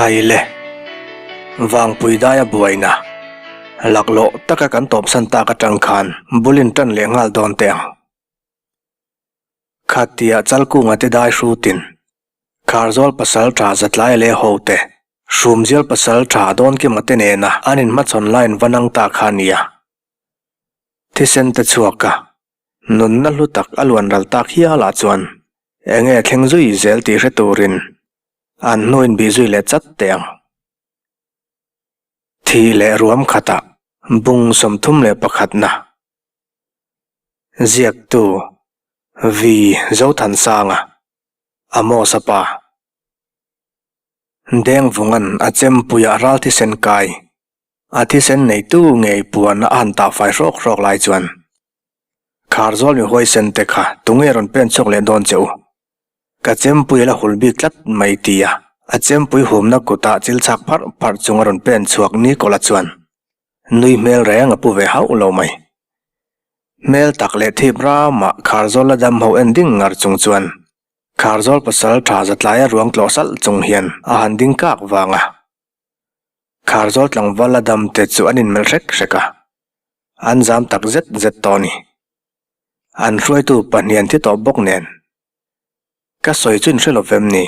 Khai le. Vangpui daia buaina laklawh taka kan tawpsan tak atang khan bul in tan leh nghal dawn teh ang. Khatia Chalkunga te dai hrutin Kharzawl pasal tha Zatlaia leh ho te Hrumzial pasal tha Dawnkima te nena an inhmachhawn laiin va nang ta kha a nia. Thisen te chhuak a, nunna hlu tak a luan ral tak hialah chuan enge thleng zui zel tih hre turin an hnuin bih zui leh chat teh ang. Thih leh ruam khatah bung 31na ziaktu V Zothansanga Amos-a pa Dengvunga'n a chempuiah ral thisen kai A thisen neitu ngei puan a han tah fai hrawk hrawk lai chuan Kharzawl mi huaisen te kha tunge rawn pen chhuak leh dawn che u? Ka chempui a la hul bik tlat mai ti a, a chempui humna kutah chil chhak pharh pharh chung a rawn pen chhuak Nikola chuan nui hmel reng a pu ve hauh lo mai. Hmel tak leh thip ramah Kharzawl la dam ho en ding ngar chung chuan Kharzawl pasal tha zatlaia ruang tlawh salh chung hian a han ding kak vang a. Kharzawl tlangval a dam te chu an inmelh hrek hrek a, an zam tak zet zet tawh a ni. An hruaitu pahnian thi tawh bawk nen. Ka sawi chu inhre lo vem ni?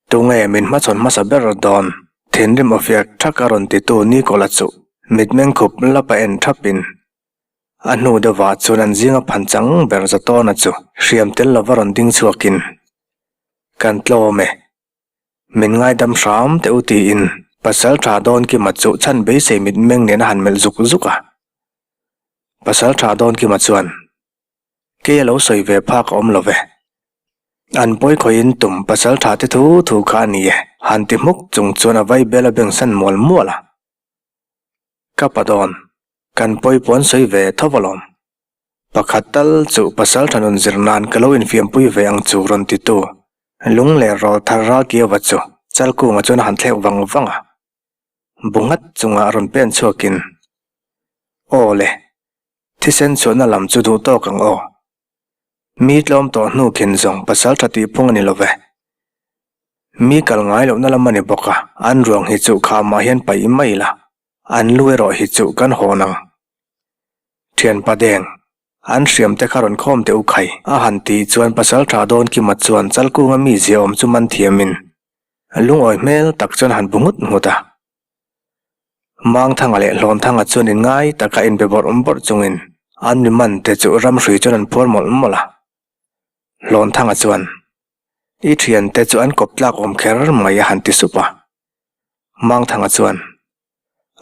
Tunge min hmachhawn hmasa ber dawn? Thinrim aw fiak thak a rawn titu Nikola chu mitmeng khup lapa en thapin a hnu deuhah chuan an zinga phan chang ber Zatawna chu hriam tel lova rawn ding chhuakin, Kan tlawm e. Min ngaidam hram teh u tiin pasal tha dawn Kima chu chhan beisei mitmeng nen a han melh zuk zuk a. Pasal tha dawn Kima chuan, Kei a lo sawi ve phak a awm lo ve. An pawi khawiin tum pasal tha te thu thu kha a ni e, han ti hmuk chung chuan a vai bel a beng san mual mual a. Ka pa dawn, kan pawi pawh an sawi ve tho alawm. Pakhat tal chu pasal tha nun zir nan ka lo infiampui ve ang chu rawn titu lung leh rawl thar ral kiauva chu Chalkunga chuan a han thlek vang vang a. Bu nghat chunga rawn pen chhuakin, Aw le, thisen chhuahna lam chu duh tawk ang aw. Mi tlawm tawh hnu khin zawng pasal tha tih phung a ni lo ve. Mi kal ngai lohna lam a ni bawk a, an ruang hi chu khamah hian paih mai ila, An lu erawh hi chu kan hawn ang. Thianpa deng, an hriam te kha rawn khawm teh u khai, a han tih chuan Pasaltha Dawnkima chuan Chalkunga mi ziaawm chu man thiamin lungawi hmel tak chuan a han bu nghut nghut a. Mangthanga leh Hlawnthanga chuan inngai taka inbe bawrh bawrh chungin an mi man te chu ramhrui chuan an phuar mawlh mawlh a. Hlawnthanga chuan, I thiante chu an kawp tlak awm kher mai a han ti sup a. Mangthanga chuan,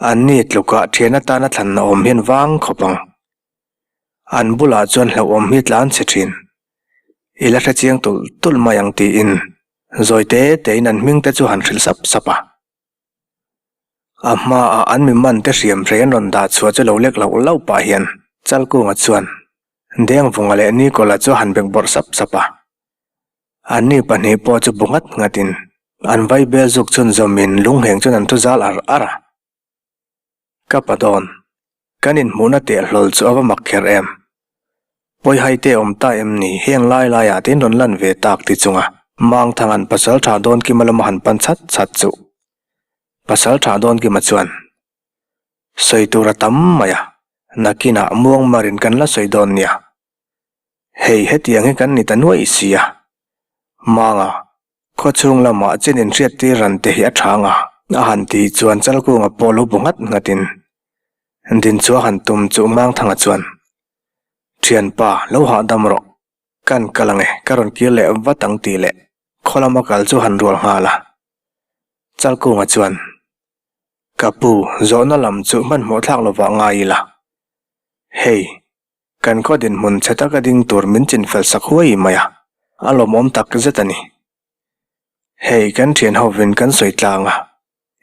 An ni tlukah thian atana thlan a awm hian vang khawp ang. An bulah chuan hlauhawm hi tlan chhe thin. I la hre chiang tulh tulh mai ang tiin zawi te tein an hming te chu han hrilh sap sap a. A hmaah an mi man te hriam hrei an rawn dah chhuah chu lo lek loh loh pah hian Chalkunga chuan Dengvunga leh Nikola chu a han bek bawrh sap sap a. Anni pahnih pawh chu bu nghat nghatin an vaibel zuk chhunzawmin lungheng chuan an thu zal ar ar a. Ka pa dawn, kan inhmuhna teh hlawl chu a va mak kher em? Pawihai te awm ta em ni heng lai laiah te in rawn lan ve tak ti chunga Mangthanga'n pasal tha dawn kima lama han pan chat chat chu pasal tha dawn kima chuan sawi tur a tam mai a, nakinah muangmarin kan la sawi dawn nia. Hei hetiang hi kan ni ta nuaih si a. Manga, khawchhung lamah chin inhriattir ran te hi a tha anga. A han tih chuan Chalkunga pawh lo bu nghat nghatin Dinchua han tum chu Mangthanga chuan, Thianpa, lo hahdam rawh. Kan kal ange, ka rawn kir leh vat ang tih leh khaw lama kal chu han rual nghal a. Chalkunga chuan, Ka pu, zawhna lam chu hmanhmawh thlak lovah ngai ila. Hei, Kan khaw dinhmun chhe taka ding tur min chinfel sak huai mai a, a lawmawm tak zet a ni. Hei kan thian hovin kan sawi tlang a,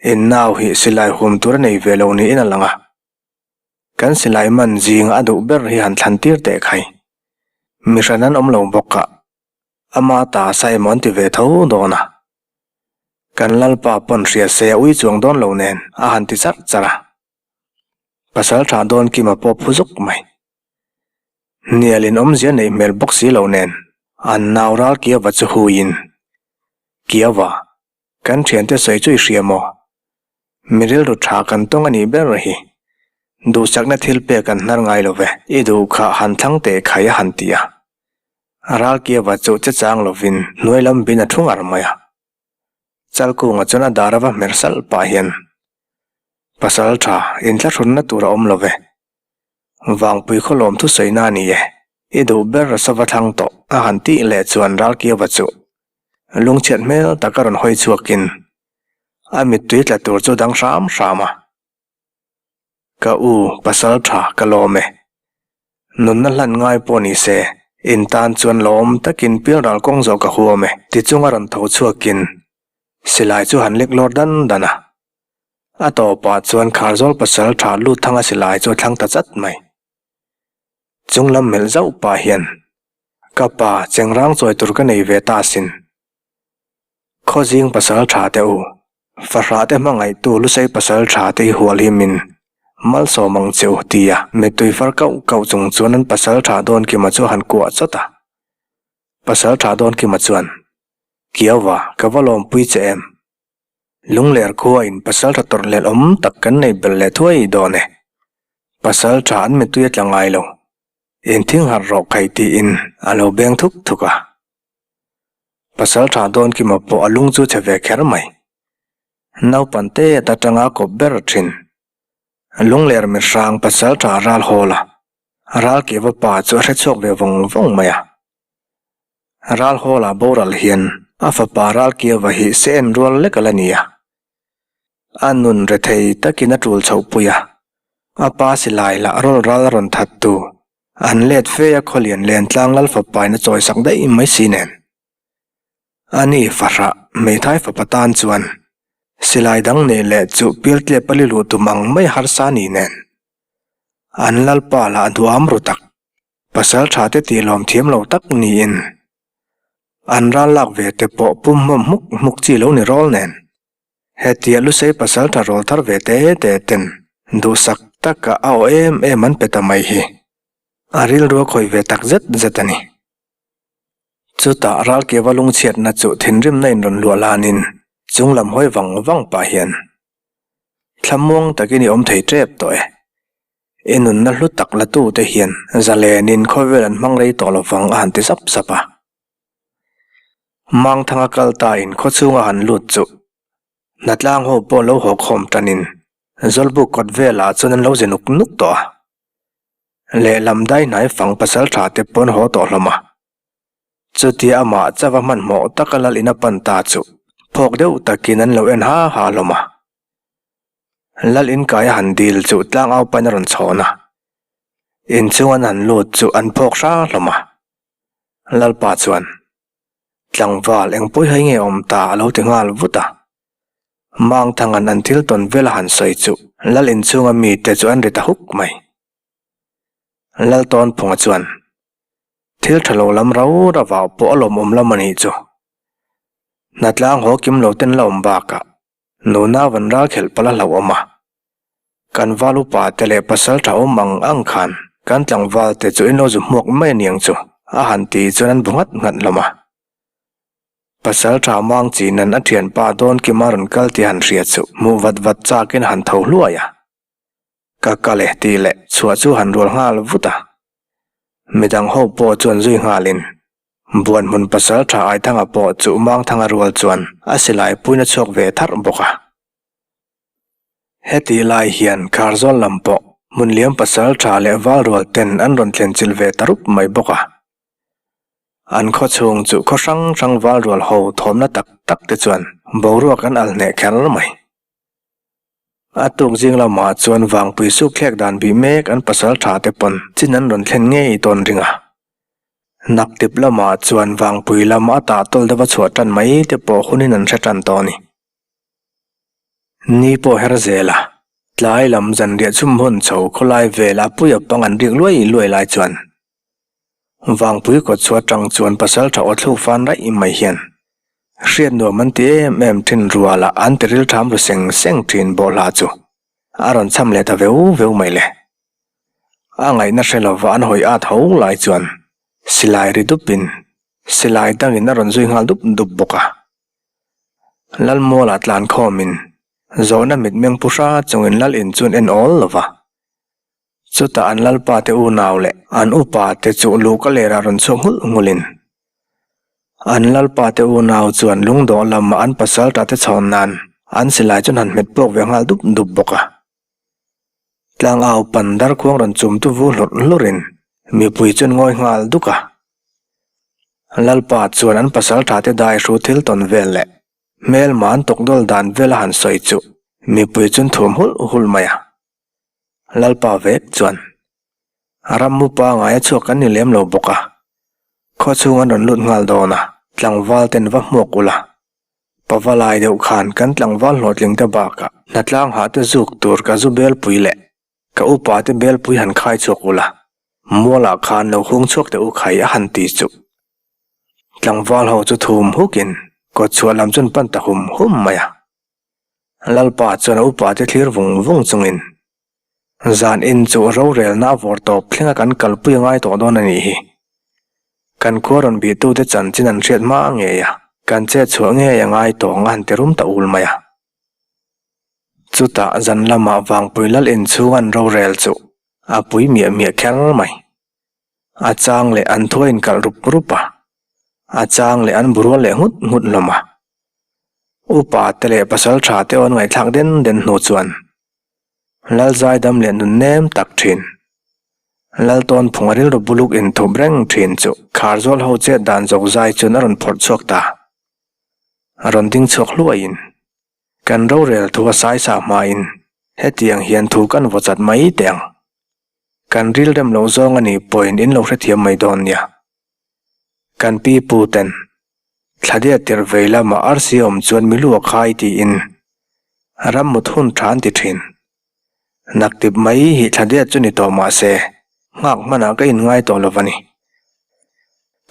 in nau hi silai hum tur a nei ve lo niin a lang a. Kan silai man zinga a duh ber hi han thlan tir teh khai. Mi hran an awm lo bawk a, ama ta sa emaw an ti ve tho dawn a. Kan lalpa pawn hria se a ui chuang dawn lo nen a han ti charh charh a. Pasal tha dawn Kima pawh phu zuk mai. Hnial in awmzia neih hmel bawk si lo nen an nau ral Kiava chu huiin, Kiava, Kan thiante sawi chu i hria maw? Mi rilru tha kan tawng a nih ber hi. Duhsakna thil pek an hnar ngai lo ve. I duh kha han thlang teh khai a han ti a. Ralkiava chu che chang lovin hnuai lam bin a thu ngar mai a. Chalkunga chuan a dar a va hmer salh pah hian, Pasal tha, inthlahrunna tur a awm lo ve. Vangpui khawlawm thusawi na a ni e. I duh ber sava thlang tawh a han tih leh chuan Ralkiava chu lungchhiat hmel tak a rawn hawi chhuakin a mittui tla tur chu dang hram hram a. Ka u, pasal tha ka lawm e. Nunna hlan ngai pawh ni se, in tan chuan lawm takin pilral kawng zawh ka huam e ti chunga rawn tho chhuakin silai chu han lek lawr dan dan a. A tawpah chuan Kharzawl pasal tha lut thanga silai chu a thlang ta chat mai. Chung lam melh zauh pah hian, Ka pa, chengrang chawi tur ka nei ve ta asin. Khawzing pasal tha te u, fahrah te hmangaihtu Lusei pasal tha te hi hual hi min malsawm ang che u, tia mittui far kauh kauh chung chuan an pasal tha Dawnkima chu a han kuah chawt a. Pasal tha Dawnkima chuan, Kiauva, ka va lawmpui che em? Lungler khua in pasal tha tawrh lel awm tak kan nei belh leh thuai dawn e. Pasal tha an mittui a tla ngai lo. Inthing harh rawh khai tiin a lo beng thuk thuk a. Pasal tha dawn kima pawh a lung chu chhe ve kher mai. Naupan te ata tanga kawp ber thin. Lungler mihrang pasal tha ral hawl a, ral keva pa chu a hre chhuak ve vawng vawng mai a. Ral Hawla boral hian a fapa Ralkiava hi se en rual lek a la ni a. A nun rethei takin a tul chhoh pui a, a pa silai lah rawl ral a rawn that tu, an let fe a khawlian len tlang lal fapain a chawisak daih mai si nen. Ani fahrah hmeithai fapa tan chuan silai dang neih leh chu pialtlep a li luh tum ang mai harsa ni nen. An lalpa lah duham ru tak. Pasal tha te tih lawm thiam lo tak niin an ral lak ve te pawh pum hmawm hmuk hmuk chi lo ni rawl nen. Hetia Lusei pasal tha rawl thar ve te te ten duhsak taka a aw em em an pe ta mai hi a rilru a khawih ve tak zet zet a ni. Chutah Ralkeva lungchhiatna chu thinrimna in rawn luah lanin chung lam hawi vang vang pah hian thlamuang takin i awm thei tep tawh e. I nunna hlu tak la tute hian zalenin khawvel an hmang rei tawh lovang a han ti zap zap a. Mangthanga kal ta in khawchhunga han lut chu hnatlang ho pawh lo haw khawm tanin Zawlbuk kawt velah chuan an lo ze nuk nuk tawh a. Lehlam dai hnai fang pasal tha te pawn haw tawh hlawm a. Chutia amah chava hmanhmawh taka lal in a pan ta chu phawk deuh takin an lo en ha ha hlawm a. Lal inkai a han dil chu tlangau pain a rawn chhawn a, inchung an han lut chu an phawk hra hlawm a. Lalpa chuan, Tlangval eng pawi hai nge awm ta a lo ti nghal vut a. Mangthanga'n an thil tawn vel a han sawi chu Lal inchhunga mite chu an ri ta huk mai. Laltawnphunga chuan, Thil tha lo lam rau rau ah pawh a lawmawm lam a nih chu. Hnatlang haw kim lo ten la awm bakah Nuna van ral khelh palh a hlauhawm a, kan val upa te leh pasal tha awm ang ang khan kan tlangval te chu in lo zu hmuak mai aniang chu a han ti chuan an bu nghat nghat hlawm a. Pasal tha mang chi nan a thianpa dawn kima rawn kal tih han hria chu hmuh vat vat chakin a han tho hluai a. Ka kal e tih leh chhuah chu han rual nghal vut a. Midang ho pawh chuan zui nghalin Buanhmun pasal tha Aithanga pawh chu Mangthanga rual chuan a silai puina chhuak ve tharh bawk a. Hetih lai hian Kharzawl lam pawh Hmunliam pasal tha leh val rual ten an rawn thlen chilh ve ta rup mai bawk a. An khaw chhung chu khaw hrang hrang val rual ho thawmna tak tak te chuan boruak an al hneh kher mai. A tuk zing lamah chuan vangpui suk thlek dan bih mek an pasal tha te pawn chin an rawn thlen ngei dawn ring a. Naktip lamah chuan vangpui lam a tah tawl deuh a chhuah tan mai te pawh hunin an hre tan tawh a ni. Ni pawh her zel a, tlai lam zanriah chhum hun chho khawlai vel a puia pang an rik luai luai lai chuan Vangpui kawt chhuah atang chuan pasal tha aw thluk fan raih mai hian hriat nuam an ti em em thin ruala an ti ril tham ru seng seng thin bawhhla chu a rawn cham leh ta veu veu mai le. A ngaihna hre lova an hawi at ho lai chuan silai ri dupin silai dangin a rawn zui nghal dup dup bawk a. Lalmualah tlan khawmin zawhna mitmeng pu hra chungin lal in chuan en awl lo va. Chutah an lalpa te unau leh an upa te chu luhka lerah rawn chhuak nghulh nghulhin an lalpa te unau chuan lungdawh lamah an pasalṭa te chhawn nan an silai chuan han hmet puak ve nghal dup dup bawk a. Tlangau pan darkhuang rawn chum tu vu hlurh hlurhin mipui chuan ngawi nghal duk a. Lalpa chuan an pasalṭha te dai hru thil tawn vel leh hmelma an tawkdawl dan vel a han sawi chu mipui chuan thum hulh hulh mai a. Lalpa vek chuan ram mu pangai a chhuak an ni lem lo bawk a, khaw chhung an rawn lut nghal dawn a, tlangval ten va hmuak ula. Pavalai deuh khan kan tlangval hlawhtling te bakah hnatlang hah te zuk tur ka zu belpui leh Ka upa te belpui han khai chhuak ula, mualah khan lo hung chhuak teh u khai a han ti chu. Tlangval ho chu thum hukin kawt chhuah lam chuan pan ta hum hum mai a. Lalpa chuan a upa te thlir vung vung chungin, Zan in chu rorelna a vawr tawp thlenga kan kalpui a ngai tawh dawn a nih hi. Kan khua rawn bihtute chanchin an hriat hma ngei a, kan chet chhuah ngei a ngai tawng a han ti rum ta ul mai a. Chutah zan lamah Vangpui lal inchhung an rorel chu a pui miah miah kher mai. A chang leh an thuai inkalh rup rup a, a chang leh an burual leh nghut nghut hlawm a. Upa te leh pasal tha te awn ngaihthlak den den hnu chuan Lal zaidam leh nun nem tak thin. Lal tawn phung a rilru buluk inthup reng thin chu Kharzawl ho chet dan zawk zai chuan a rawn phawrh chhuak ta. A rawn ding chhuak hluaiin Kan rorel thu a saisa hmain hetiang hian thu kan vaw chat mai teh ang. Kan rilrem loh zawng a nih pawhin in lo hrethiam mai dawn nia. Kan pi pu ten Thladia tirh vei lamah arsi awm chuan mi lu a khai tiin ram mut hun tha an ti thin. Naktip mai hi Thladia chu ni tawh mah se nghak hmanah ka inngai tawh lo va ni.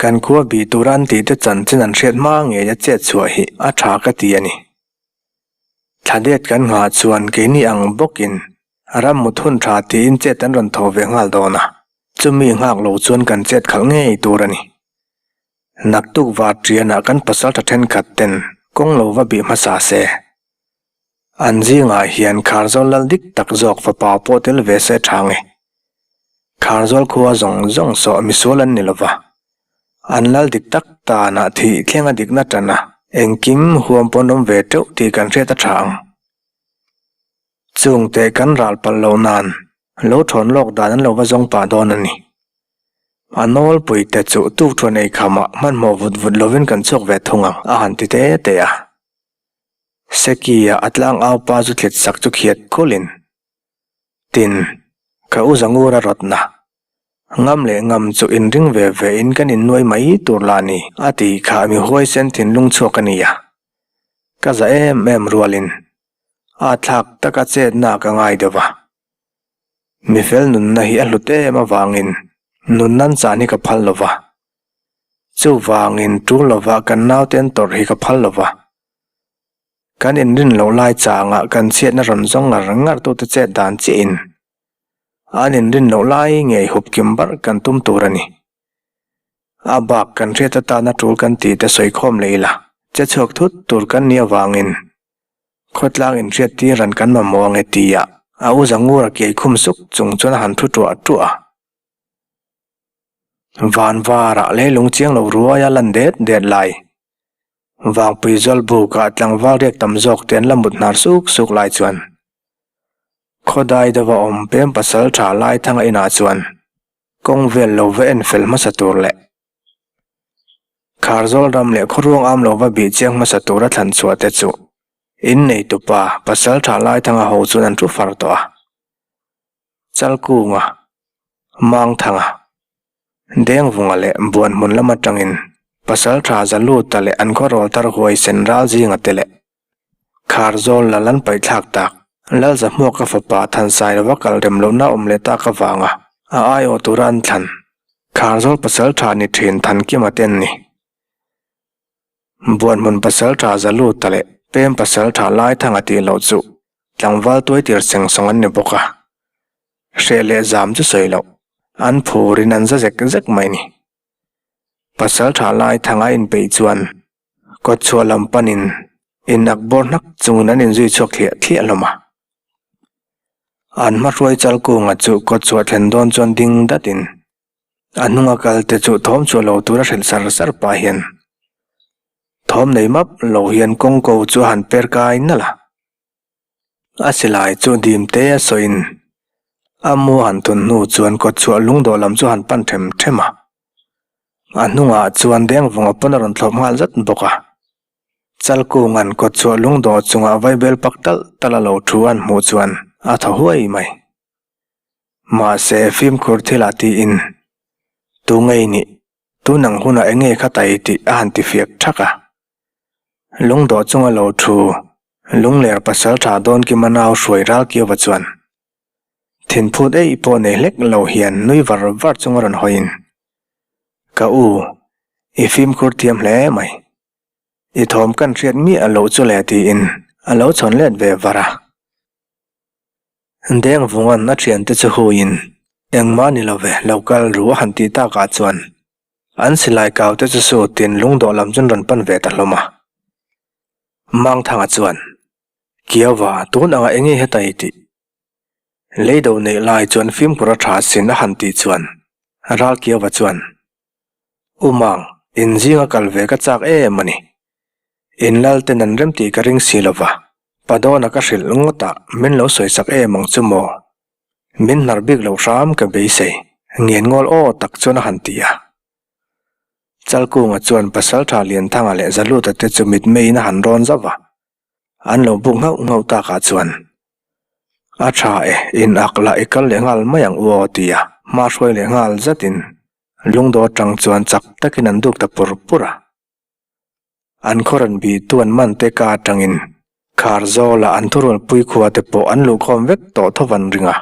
Kan khua bih tura an tih te chanchin an hriat hma ngei a chet chhuah hi a tha ka ti a ni. Thladet kan nghah chuan keini ang bawkin ram mut hun tha tiin chet an rawn tho ve nghal dawn a, chumi nghak lo chuan kan chet khalh ngei tur a ni. Naktuk Varṭianah kan pasalṭha thenkhat ten kawng lo va bih hmasa se. An zingah hian Kharzawl lal dik tak zawk fapa pawh tel ve se tha nge. Kharzawl khua zawng zawng sawh misual an ni lova. An lal dik tak tanah thih thleng a dikna tan a, engkim huam pawn awm ve teuh tih kan hriat a tha ang. Chungte kan ral palh loh nan lo thawn lawk dan an lo va zawng pah dawn a ni. A nawlpui te chu tukthuan ei khamah hmanhmawh vut vut lovin kan chhuak ve thung ang a han ti te te a. Seki-a a tlang au pa chu thlit sak chu khiat khulin, Tin, ka u Zangura rawtna, ngam leh ngam chu inring ve ve in kan innuai mai tur la ni, a ti kha mi huaisen thinlung chhuak a ni a. Ka za em em rualin, a thlak taka chetna ka ngai deuh a. Mi fel nunna hi a hlut em avangin nunnan chan hi ka phal lo va. Chuvangin tul lova kan naute an tawrh hi ka phal lo va. Kan inrin loh lai changah kan chhiatna rawn zawng ngar ngar tute chet dan chiahin an inrin loh lai ngei hup kim barh kan tum tur a ni. A bak kan hriat atana tul kan tih te sawi khawm leh ila che chhuak thut tur kan nih avangin Khawtlang inhriat tir ran kan mamawh ang e tia a u Zangura kiai khum suk chung chuan a han thu tuah tuah a. Van varah leilung chiang lo ruai a lan det det lai. Vangpui zawl bukah tlangval riak tam zawk te an la mut hnar suk suk lai chuan Khawdai deuha awm pem pasal tha Laithanga inah chuan kawng vel lo va en fel hmasa tur leh Kharzawl ram leh khawruang am lo va bih chiang hmasa tura thlan chhuah te chu innei tupa pasal tha Laithanga ho chuan an thu far tawh a. Chalkunga, Mangthanga, Dengvunga leh Buanhmun lam atangin pasal tha Zaluta leh an khawrawl tar huaisen ral zinga te leh Kharzawl lal an paihthlak tak. Lalzahmuaka fapa Thansai lova kal rem lohna awm leh tak avanga a aiawh tura an thlan. Kharzawl pasal tha ni thin Thankima te an ni. Buanhmun pasal tha Zaluta leh Pem pasal tha Laithanga tih loh chu tlangval tuaitir seng sawng an ni bawk a. Hreh leh zam chu sawi loh, an phurin an za zek zek mai ni. Pasal tha Laithanga inpeih chuan Kawtchhuah lam panin In ak bawr hnak chungin an inzui chhuak thliah thliah hlawm a. An hmahruai Chalkunga chu kawt chhuah thlen dawn chuan ding datin a hnunga kal te chu thawm chhuah lo tura hrilh sar sar pah hian thawm nei map lo hian kawngko chu a han per kai nalh a. A silai chu dim te a sawiin a mu a han tun hnu chuan kawt chhuah lungdawh lam chu a han pan them them a. A hnungah chuan dengvunga pawn a rawn thlawp nghal zat bawk a. Chalkunga'n kawt chhuah lungdawh chungah vaibel pak talh talh a lo thu an hmuh chuan a thaw huai mai. Mahse fimkhur thilah tiin, Tu ngei nih, tun ang hunah eng nge kha tai tih a han ti fiak thak a. Lungdawh chunga lo thu, lungler pasal tha dawn kima nau hruai ral kiauva chuan thinphut eih pawh nei hlek lo hian nui var var chunga rawn hawiin, Ka u, i fimkhur thiam hle mai. I thawm kan hriat miah loh chu le tiin a lo chhawn let ve var a. Dengvunga'n a thiante chu huiin, Engmah ni lo ve, lo kal ru a han tih takah chuan an silai kau te chu sutin lungdawh lam chu an rawn pan ve ta hlawm a. Mangthanga chuan, Kiauva, tun anga enge heta i tih? Leido neih lai chuan fimkhur a tha sin a han tih chuan Ralkiauva chuan, U Mang, in zinga kal ve ka chak em a ni. In lal ten an rem tih ka ring si lo va, Padawna ka hrilh ngawt a, min lo sawi sak em ang chu maw? Min hnar bik loh hram ka beisei, ngen ngawl aw tak chuan a han ti a. Chalkunga chuan Pasaltha Lianthanga leh Zaluta te chu mitmeiin a han rawn zauh a, an lo buk nghauh nghauh takah chuan, A tha e, in ak lah i kal leh nghal mai ang u aw ti a, hma hruai leh nghal zatin lungdawr tang chuan chak takin an duk ta pur pur a. An khaw rawn bih tu an man te ka atangin khar zawlah an thurualpui khua te pawh an luhkhawm vek tawh tho an ring a.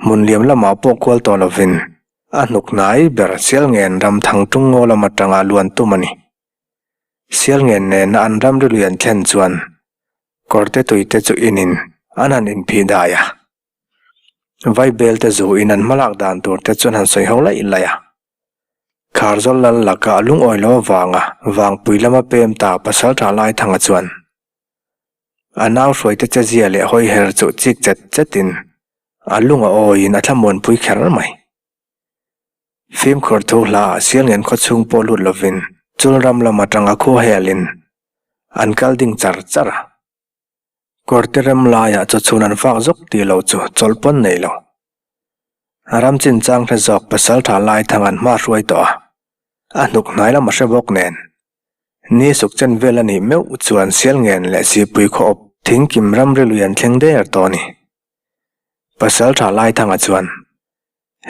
Hmun liam lamah pawh kual tawh lovin a hnuk hnai ber Sialngen ram thangtung ngaw lam atanga luan tum a ni. Sialngen nena an ram rilui an thlen chuan kawrte tui te chu inin an han inphih dai a. Vaibel te zu in an hmalak dan tur te chu an han sawi ho laih laih a. Kharzawl lal laka a lungawi lo avanga Vangpui lama pem ta pasal tha Laithanga chuan a nau hruaite che zia leh hawi her chu chik chet chetin a lung a awiin a thlamuanpui kher mai. Fimkhur thu hlaah Sialngen khawchhung pawh lut lovin Chulram lam atanga khu helin an kal ding char char a. Kawrte rem laiah chaw chhun an fak zawk tih loh chu chawlh pawn nei lo. A ram chinchang hre zawk pasal tha lai thang an hma hruai tawh a, a hnuk hnai lam a hre bawk nen. Ni suk chen vel a nih meuh chuan Sialngen leh Sipui khaw awp thingkim ramri lui an thleng der tawh a ni. Pasal tha lai thanga chuan,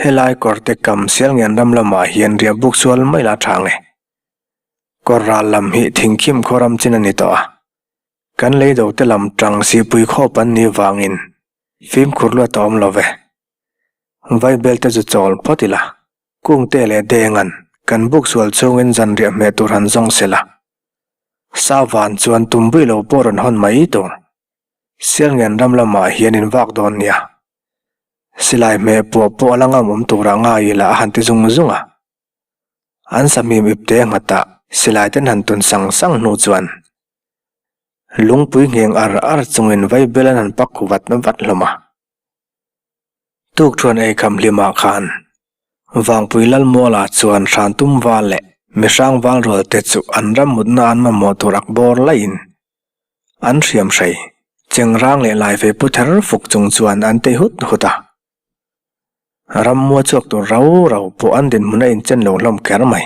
Helai kawrte kam Sialngen ram lamah hian riah buk sual mai la tha nge. Kawr ral lam hi thingkim khaw ram chin a ni tawh a. Kan leido te lam tang sihpui khawp an nih vangin fimkhur luat a awm lo ve. Vaibel te chu chawl phawt ila, Kungte leh Denga'n kan buk sual chhungin zanriah hmeh tur han zawng se la. Sa van chuan tumbui lo pawh rawn hawn mai tur. Sialngen ram lamah hian in vak dawn nia. Silai hmeh puah pawh a la ngam awm turah ngai ila a han ti zung zung a. An sahmim ipte nghatah silai ten han tun sang sang hnu chuan Lungpui ngheng ar ar chungin vaibel an han pak vat vat hlawm a. Tukṭhuan ei kham hlimah khan Vangpui Lalmuala chuan Hrantum val leh Mihrang val rual te chu an ram mutna an mamawh tur ak bawr laiin an hriam hrei chengrang leh laifei pu ther fuk chung chuan an tei hut hut a. Rammua chhuak tur rau rau pawh an dinhmun a inchen lo hlawm kher mai.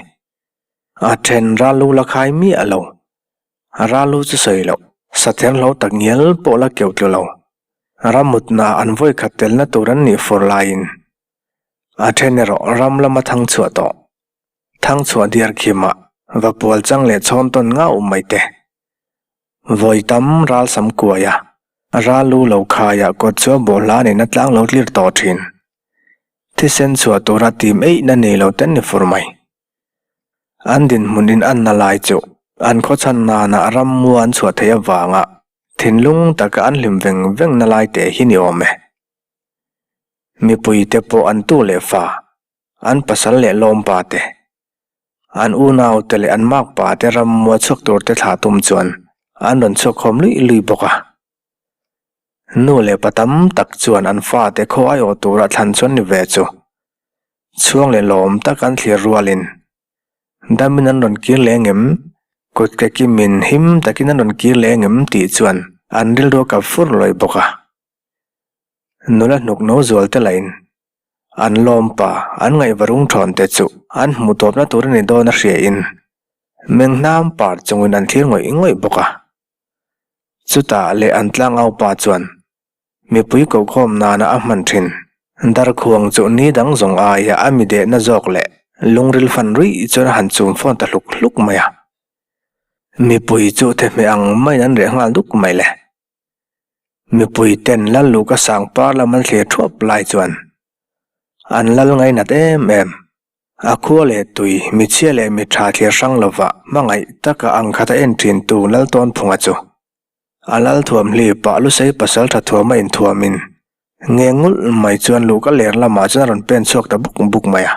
A then ral lu la khai miah lo. Ral lu chu sawi loh, sather hlo tak ngial pawh la keuh tlu lo. Ramutna an vawi khat telna tur an nih fur laiin a then erawh ram lama thang chhuah tawh. Thang chhuah diar khimah va pual chang leh chhawn tawn ngau mai te. Vawi tam ral sam kuai a, ral lu lo khaiah kawt chu a bawhhla nena tlang lo tlir tawh thin. Thisen chhuah tura tim eihna nei lo ten ni fur mai. An dinhmun in anna lai chu an khawchhan nana rammua an chhuah theih avanga thinlung taka an hlim veng veng na lai teh hi ni awm e. Mipui te pawh an tu leh fa, an pasal leh lawmpa te, an unau te leh an makpa te rammua chhuak tur te thlah tum chuan. an rawn chhuak khawm luih luih bawk a. Nu leh pa tam tak chuan an fate khaw aiawh tura thlan chuan ni ve chu chhuang leh lawm tak an thlir rualin damin an rawn kir leh ngem, kut ke kimin him takin an rawn kir leh ngem tih chuan an rilru a kap fur lawi bawk a. Nula hnuk no zual te lahin an lawm pa an ngaihva rung thawn te chu an hmuh tawpna tur a ni dawn a hria in meng hnam par chungin an thlir ngawih ngawih bawk a. Chutah leh an tlangau pa chuan mipui kohkhawm nana a hman thin darkhuang chu ni dang zawng aia a mi dehna zawk leh lungril fan ruih chuan a han chum fawn ta hluk hluk mai a. Mipui chu thehmeh ang maiin an reh nghal duk mai le. Mipui ten lal luka sangpar lam an thlir thuap lai chuan an lal ngainat em em. A khua leh tui, michhia leh mitha thlir hrang lova hmangaih taka ang khat a en thin tu Lal Tawnphunga chu a lal thuam hlipah Lusei pasaltha thuam a inthuamin nge ngulh mai chuan luhka ler lamah chuan a rawn pen chhuak ta buk buk mai a.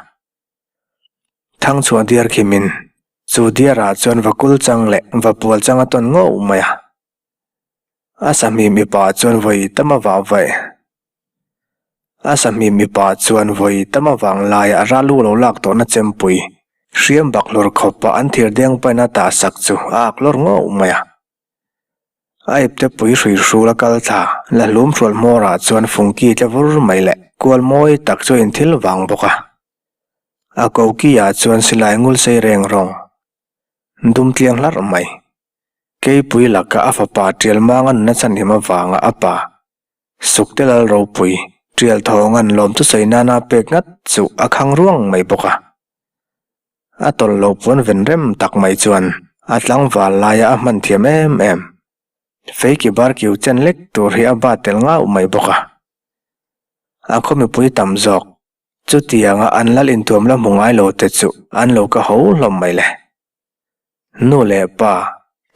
Thangchhuah diar khimin chu diarah chuan vakul chang leh vapual chang a tawn ngauh mai a. A sahmi mipa chuan vawi tam a vah vaih. A sahmi mipa chuan vawi tam a vang laia a ral u lo lak tawhna chempui hriam bak hlawr khawpa an thir deng pain a tah sak chu a ak lawr ngauh mai a. A ipte pui hrui hrul a kal thla la hlum hrual hmawrah chuan fungki tle vur mai leh kual mawi tak chu a inthil vang bawk a. A koki ah chuan silai ngul sei reng rawng dum tliang hlarh mai. Keipui laka a fapa Tial Manga nuna chhanhim avanga a pa Sukte Lal Ropui Tial Thawnga'n lawm chu sawi nana pek ngat chu a khang ruang mai bawk a. A tawlh loh puan ven rem tak mai chuan a tlangval laia a hman thiam em em. Feiki bar kiu chen lek tur hi a bat tel ngauh mai bawk a. A khaw mipui tam zawk chutianga an lal intuam la hmu ngai lo te chu an lo ka ho hlawm mai le. Nu leh pa,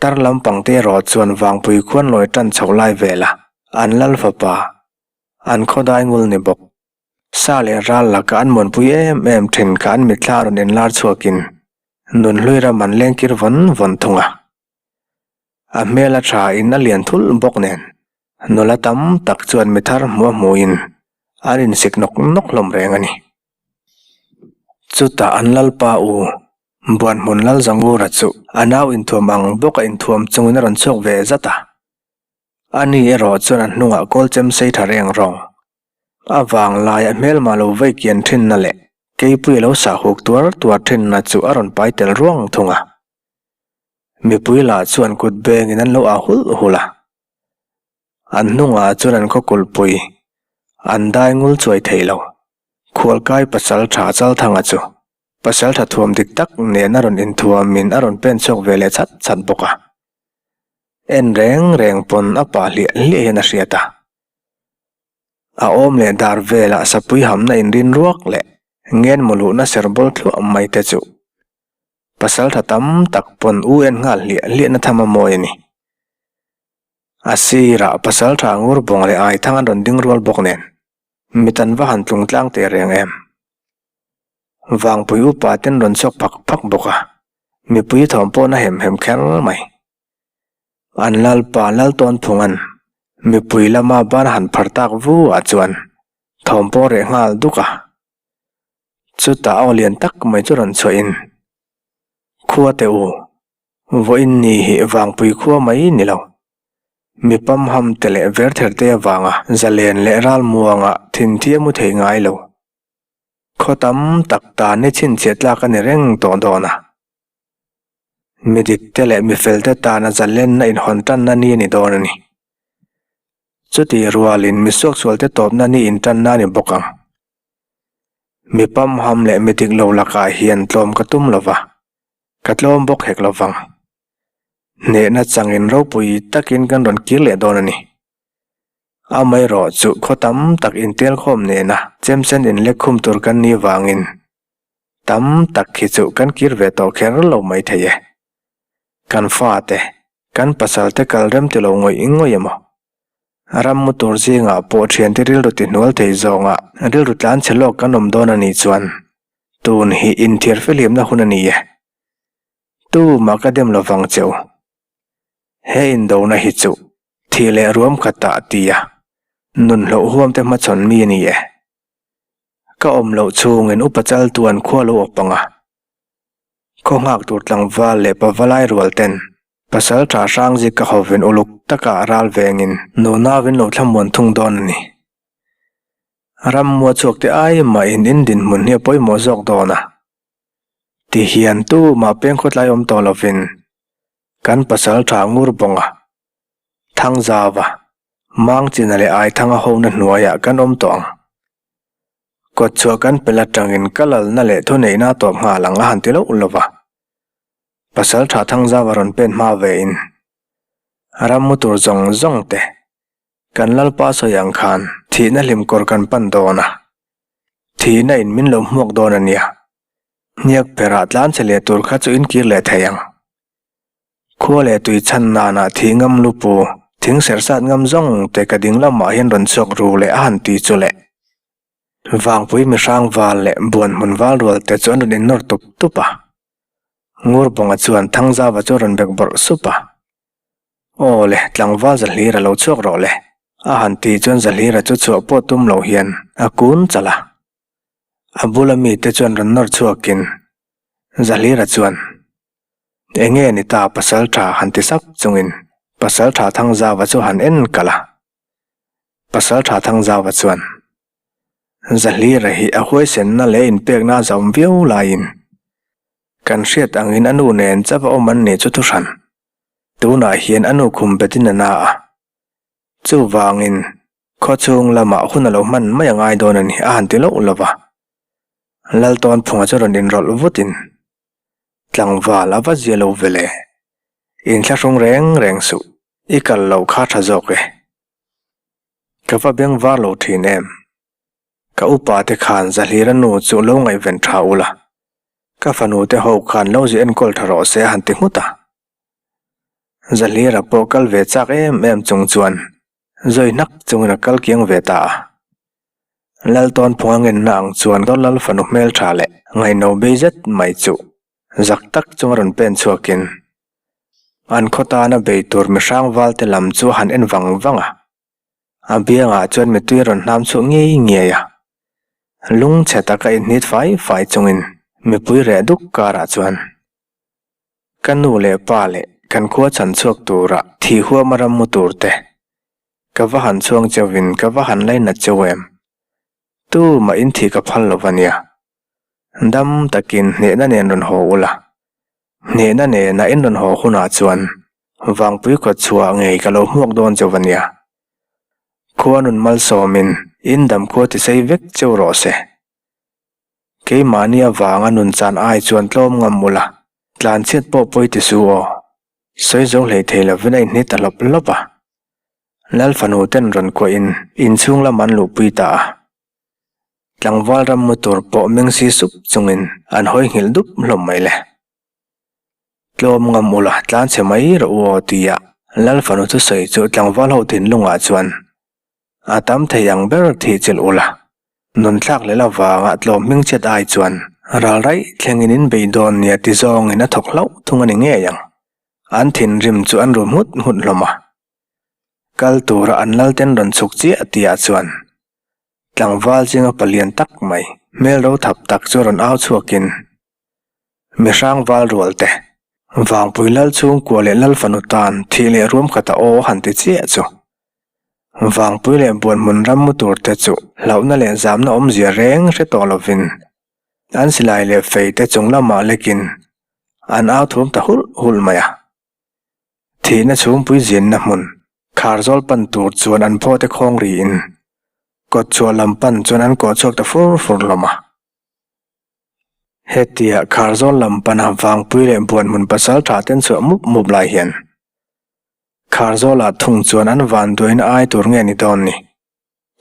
tar lampang te erawh chuan Vangpui khuan lawi tan chhoh lai vel a, an lal fapa, an khawdai ngul ni bawk. Sa leh ral laka an muanpui em em thin kha an mitthla a rawn inlar chhuakin nunhlui ram an lengkir vawn vawn thung a. A hmel a tha in a lian thulh bawk nen, nula tam tak chuan mi thar hmuh a hmuhin an insik nawk nawk hlawm reng a ni. Chutah an lalpa u Buanhmun Lalzangura chu a nau inthuam ang bawk a inthuam chungin a rawn chhuak ve zat a. Ani erawh chuan a hnungah kawl chem sei tha reng rawng. A vang laia hmelma lo vei kian thinna leh keipui a lo sahuk tuar tuar thinna chu a rawn pai tel ruang thung a. Mipui lah chuan kut bengin an lo ah hulh hulh a. An hnungah chuan an khaw kulhpui an dai ngul chuai thei lo. Khualkai pasal tha Chalthanga chu pasal tha thuam dik tak nen a rawn inthuamin a rawn pen chhuak ve leh chat chat bawk a. En reng reng pawn a pah hliah hliah hian a hriat a. A awm leh dar velah sapui hamna inrin ruak leh ngen maw luhna ser bawl thluah mai te chu pasal tha tam tak pawn u en nghal hliah hliahna tham a mawi a ni. A sirah pasal tha ngur bawng leh ai thang an rawn ding rual bawk nen. Mit an va han tlung tlang teh reng em? Vangpui upa ten rawn chhuak phak phak bawk a, mipui thawm pawh na hem hem kher mai. An lalpa Laltawnphunga'n mipui lama ban han phar tak vu ah chuan thawm pawh reh nghal duk a. Chutah aw lian tak mai chu rawn chhuahin, Khua teh u, Vawiin ni hi vangpui khua mai ni lo. Mi pamham te leh verther te avanga zalen leh ralmuanga thinthi a mu thei ngai lo. Khaw tam tak tan ni chhinchhiah tlak a ni reng tawh dawn a. Mi dik te leh mi fel te tana zalenna inhawn tanna ni a ni dawn a ni. Chuti rualin mi suaksual te tawpna ni intanna a ni bawk ang. Mi pamham leh mi dik lo lakah hian tlawm ka tum lo va. Ka tlawm bawk hek lo vang. Hnehna changin ropui takin kan rawn kir leh dawn a ni. Amaherawh chu khaw tam tak intelkhawm nena chemsen inlekkhum tur kan nih vangin tam tak hi chu kan kir ve tawh kher lo mai thei e. Kan fate, kan pasalte kal rem ti lo ngawih ngawih emaw? Ram mu tur zingah pawh thiante rilru ti hnual thei zawnga rilru tlan chhe lawk kan awm dawn a nih chuan tun hi inthiar fihlimna hun a ni e. Tumah ka dem lovang che u. He indona hi chu thih leh ruam khatah ti a, nun hlauhawm te hmachhawn mi a ni e. Ka awm loh chhungin upa chaltu an khua lo awp ang a. Khaw nghak tur tlangval leh pavalai rual ten pasal tha hrang zik ka hovin uluk taka ral vengin nunau in lo thlamuan thung dawn a ni. Rammua chhuak te ai mahin in dinhmun hi a pawimawh zawk dawn a. Ti hian tumah peng khawtlai awm tawh lovin kan pasal tha ngur bawng a, Thangzauva, Mangchina leh Aithanga hona hnuaiah kan awm tawh ang. Kawtchhuah kan pel atangin ka lalna leh thuneihna a tawp nghal ang a han ti loh lo va. Pasal tha Thangzauva rawn pen hma vein ram mu tur zawng zawng te kan Lalpa sawi ang khan thihna hlim kawr kan pan dawn a, thihna in min lo hmuak dawn a nia. Hniak perah tlan che leh tur kha chu in kir leh thei ang. Khua leh tui chhan nanah thih ngam lupu, thing serh sat ngam zawng te ka ding lamah hian rawn chhuak ru leh a han ti chu le. Vangpui mihrang val leh buan hmun val rual te chu an rawn innawr tup tup a. Ngurbawnga chuan Thangzauva chu a rawn bek bawrh sup a. Aw le, tlangval Zahlira lo chhuak rawh le, a han ti chuan Zahlira chu chhuah pawh tum lo hian a kun chalh a. A bula mite chuan rawn nawr chhuakin Zahlira chuan, Enge ni ta pasal tha han ti sap chungin pasal tha Thangzauva chu han en kalh a. Pasal tha Thangzauva chuan, Zahlira hi a huaisenna leh inpekna a zawm viau laiin kan hriat angin a nu nen chauh a awm an nih chu thuhran. Tunah hian a nu khum betin a na a. Chuvangin Khawchhung lamah hun a lo hman mai a ngai dawn a ni, a han ti loh lo va. Laltawnphunga chu rawn inrawlh vutin, Tlangval a va zia lo ve le, inthlahrung reng reng suh, i kal loh kha tha zawk e. Ka va beng var lo thin em? Ka upa te khan Zahlira nu chu lo ngaihven tha ula, ka fanu te ho khan lo zi enkawl tha rawh se a han ti nghut a. Zahlira pawh kal ve chak em em chung chuan Zawi hnak chungin a kal kiang ve ta a. Laltawnphunga ngenna ang chuan ka lal fanu hmeltha leh ngaihno bei zet mai chu zak tak chunga rawn pen chhuakin an khaw tana bei tur mihrang valte lam chu a han en vang vang a. A biangah chuan mitui a rawn hnam chhuah ngei ngei a. Lungchhe taka inhnit fai fai chungin mipui reh duk karah chuan Ka nu leh pa leh kan khua chhan chhuak tura thih huama ram mu tur te, ka va han chhuang cheuhin ka va han lainat cheu em? Tu mah in thih ka phal lo va nia. Dam takin hnehna nen rawn haw ula, hnehna nena in rawn haw hunah chuan Vangpui kawt chhuah ngei ka lo hmuak dawn cheu va nia. Khua nun malsawmin in dam khua tisei vek cheu rawh se. Keimahni avanga nun chan ai chuan tlawm ngam ula, tlan chhiat pawh pawi ti su aw. Sawi zo hlei thei lovin a inhni ta hlawp hlawp a. Lal fanu ten rawn kuahin inchhung lam an luhpui ta a. Tlangval ram mu tur pawh meng si sup chungin an hawi nghilh dup hlawm mai le. Tlawm ngam ula, tlan chhe mai rawh u aw tia Lal fanu thusawi chu tlangval ho thinlungah chuan A tam thei ang ber thih chilh ula, nunthlak leh avanga tlawm hmingchhiat ai chuan ral raih thlengin in bei dawn nia ti zawngin a thawk hlauh thung a ni ngei ang. An thinrim chu an ru nghut nghut hlawm a. Kal tura an lalten rawn chhuk chiah tihah chuan tlangval zinga palian tak mai hmel ro thap tak chu rawn au chhuakin Mihrang val rual te, Vangpui lal chhungkua leh lal fanu tan thih leh ruam khat a aw han ti chiah chu. Vangpui leh Buanhmun ram mu tur te chu hlauhna leh zamna awmzia reng hre tawh lovin an silai leh fei te chung lamah lekin an au thum ta hulh hulh mai a. Thihna chhungpui zinna hmun Kharzawl pan tur chuan an phaw te khawng riin kawtchhuah lam pan chuan an kawh chhuak ta fur fur hlawm a. Hetia Kharzawl lam pana Vangpui leh Buanhmun pasal tha ten chhuah mup mup lai hian Kharzawlah thung chuan an vanduaina ai tur nge ni dawn ni?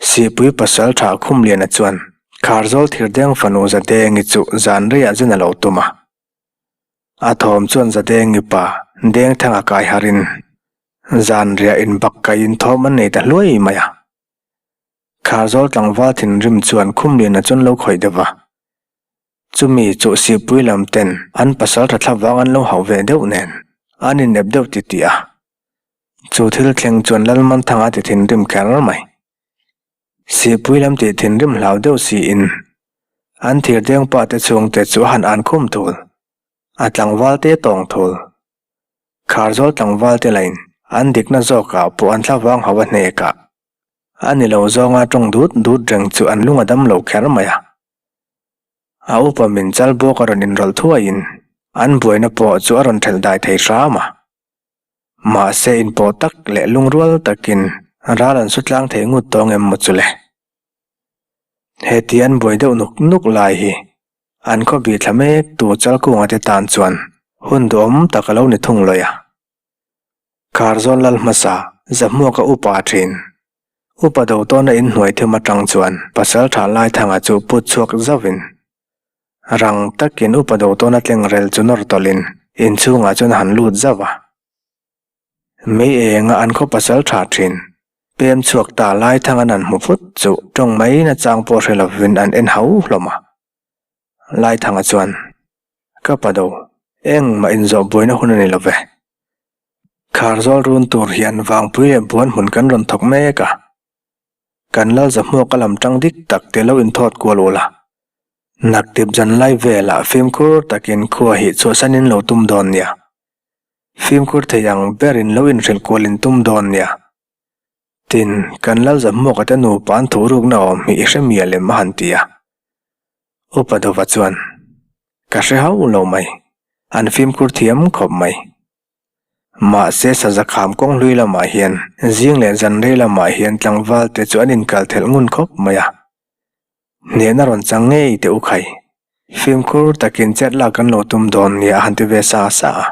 Sihpui pasal tha Khumliana chuan Kharzawl thirdeng fanu Zadengi chu zan reiah zen a lo tum a. A thawm chuan Zadengi pa Dengthanga kai harin zan riah inbak kaiin thawm an nei ta hluai mai a. Kharzawl tlangval thinrim chuan Khumliana chuan lo khawih deuh va. Chumi chu Sihpui lam ten an pasal tha thla vang an lo hauh ve deuh nen an inep deuh ti tih a. Chu thil thleng chuan Lalmanthanga a ti thinrim kher mai. Sihpui lam tih thinrim hlau deuh siin an thirdeng pa te chhungte chu a han an khum thul, a tlangval te tawng thul. Kharzawl tlangval te lain an dikna zawkah pawh an thlavang hauh a hnekah a ni lo zawnga tawng dut dut reng chu an lung a dam lo kher mai a. A upa min chal bawk a rawn inrawlh thuaiin an buaina pawh chu a rawn thelh dai thei hram a. Mahse inpawh tak leh lungrual takin ral an su tlang thei ngut tawng em maw chu le? Heti an buai deuh nuk nuk lai hi an khaw bih thla mek tu Chalkunga te tan chuan hun duhawm tak a lo ni thung lawih a. Kharzawl lal hmasa Zahmuaka upa thin. Upa do tawna inhnuai thim atang chuan Pasaltha Laithanga chu put chhuak zauhin Rang takin upa do tawna tleng rel chu nawr tawlhin inchhungah chuan a han lut zauh a. Mei enga an khaw pasal tha thin. Pem chhuak ta lai thang an han hmu phut chu tawng mai nachang pawh hre lovin an en hau hlawm a. Laithanga chuan, Ka pa do, engmah inzawh buaina hun a ni lo ve. Kharzawl run tur hian vangpui leh buan hmun kan rawn thawk mek a. Kan lal zahmuak a lam tang dik tak te lo inthawt kual ul a. Naktip zan lai velah fimkhur takin khua hi chhuahsanin lo tum dawn nia. Fimkhur thei ang berin lo inhrilh kual in tum dawn nia. Tin, kan lal zahmuaka te nupa an thuhrukna awm hi i hre mial em a han ti a. Upa Dova chuan, Ka hre hauh lo mai. An fimkhur thiam khawp mai. Mahse Sazakham kawng hlui lamah hian zing leh zan rei lamah hian tlangval te chu an inkal thelh ngun khawp mai a. Hnehna rawn chang ngei teh u khai. Fimkhur takin chet lak kan lo tum dawn nia a han ti ve sa sa a.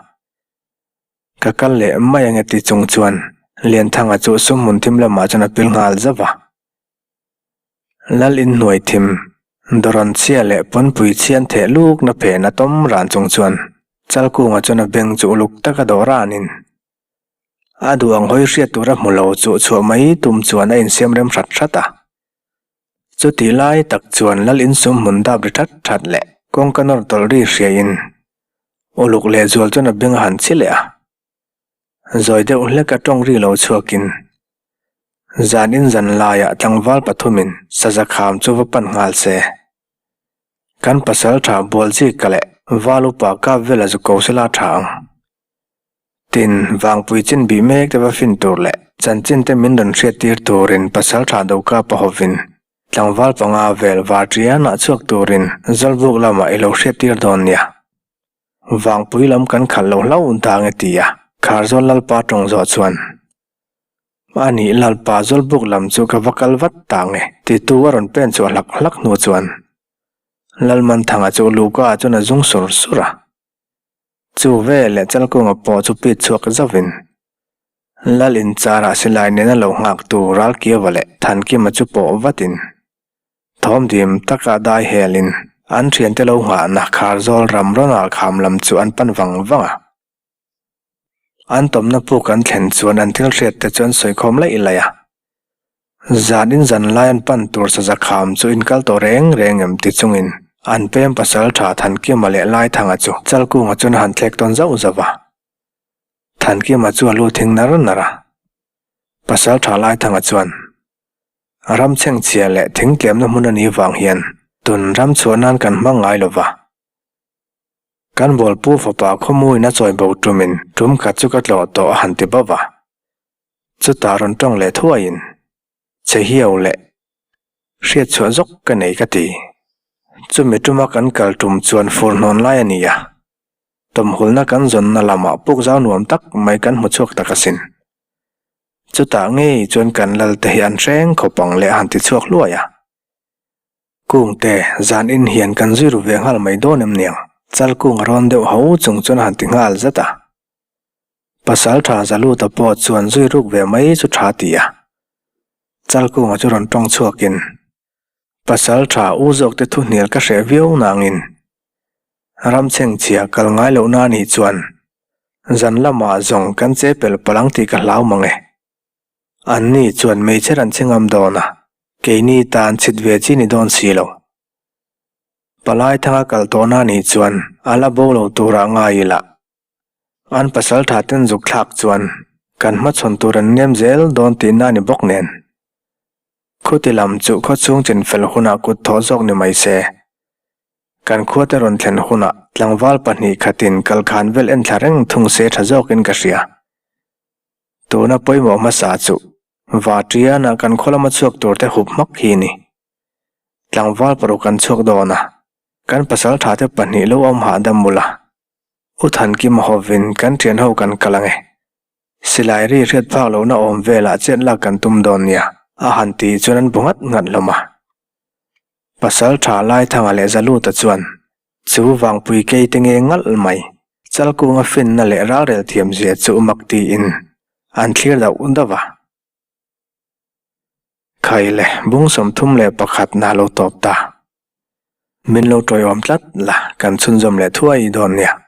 Ka kal leh mai ange ti chung chuan Lianthanga chu sumhmun thim lamah chuan a pil nghal zauh a. Lal inhnuai thim, dawrawn chhia leh pawnpui chhian theh lukna phen a tawm ran chung chuan Chalkunga chuan a beng chu uluk taka dawh ranin a duh ang hawi hriat tura hmu lo chu chhuah mai tum chuan a insiam rem hrat hrat a. Chutih lai tak chuan Lal insum hmun dap ri that that leh kawngka nawr tawlh ri hriain uluk lehzual chuan a beng a han chhi leh a. Zawi deuh hlek a tawng ri lo chhuakin zan in zan laiah tlangval pathumin saza kham chu va pan nghal se. Kan pasal tha Bualzika leh Val upa kap vela zu ko sela tha ang. Tin, vangpui chin bih mek te va fin tur leh chanchin te min rawn hriat tir turin pasal tha do kap a hovin tlangval panga vel varṭianah chhuak turin Zawlbuk lamah i lo hriat tir dawn nia. Vangpui lam kan khalh lo hlauh dang e ti a, Kharzawl Lalpa tawng zawh chuan, Anih Lalpa Zawlbuk lam chu ka va kal vat ta nge titu a rawn pen chhuah hlak hlak hnu chuan Lalmanthanga chu Luka ah chuan a zung sur sur a. Chu veleh Chalkunga pawh chu pit chhuak zauhin Lal inchar ah silai nena lo nghaktu Ralkiava leh Thankima chu pawh vatin Thawmdim taka dai helin an thiante lo nghahna Kharzawl ram rawn kham lam chu an pan vang vang a. An tawmna puk an thlen chuan an thil hriat te chu an sawi khawm laih laih a. Zan in zan lai an pan tur saza kham chu inkal tawh reng reng em ti chungin an pem pasal tha Thankima leh Laithanga chu Chalkunga chuan a han thlek tawn zauh zauh a. Thankima chu a lu thing nar nar a. Pasal tha Laithanga chuan Ram chhengchhia leh thing tlemna hmun a nih vang hian tun ram chhuah nan kan hmang ngai lo va. Kan bawlpu fapa khawmuin a chawi bo tumin tum khat chu ka tlawh tawh a han ti bauh va. Chutah rawn tawng leh thuaiin che hiau leh hriat chhuah zawk ka nei ka ti. Chumi tuma kan kal tum chuan fur hnawn lai a ni a. Tawmhulna kan zawnna lamah puk zau nuam tak mai kan hmu chhuak tak asin. Chutah ngei chuan kan lal te hi an hreng khawp ang leh a han ti chhuak hluai a. Kungte, zan in hian kan zui ru ve nghal mai dawn em niang? Chalkung a rawn deuh ho chung chuan a han ti nghal zat a. Pasal tha Zaluta pawh chuan zui ruk ve mai chu tha ti a. Chalkunga chu rawn tawng chhuakin, Pasal tha u zawk te thu hnial ka hreh viau nangin Ramchhengchhia kal ngai loh na nih chuan zan lamah zawng kan che pel palh ang tih ka hlau mang e. Anni chuan hmeichhe ran che ngam dawn a, keini tan chhit ve chi ni dawn si lo. Palai thanga kal tawh na nih chuan a la bo lo turah ngai ila. An pasal tha ten zuk thlak chuan. Kan hmachhawn tur an nem zel dawn tihna a ni bawk nen. Khuti lam chu khawchhung chinfel hunah kut thawh zawk ni mai se. Kan khuate rawn thlen hunah tlangval pahnih khatin kalkhan vel en thla reng thung se tha zawkin ka hria. Tuna pawimawh hmasa chu Vaṭiana kan khaw lama chhuak turte hup hmak hi ni. Tlangval paruk an chhuak dawn a, kan pasalṭhate pahnih lo awm hahdam mul a. U Thankima hovin kan ṭhianho kan kal ang e. Silai ri hriat phak lohna awm velah chet lak kan tum dawn nia, a han tih chuan an bu nghat nghat hlawm a. Pasalṭha Laithanga leh Zaluta chuan chu vangpui keite nge ngalh mai, Chalkunga finna leh ralrel thiamzia chu mak tiin an thlir dauh dauh a. Khai le, bung 31 na lo tawp ta. Min lo tawiawm tlat la, kan chhunzawm leh thuai dawn nia.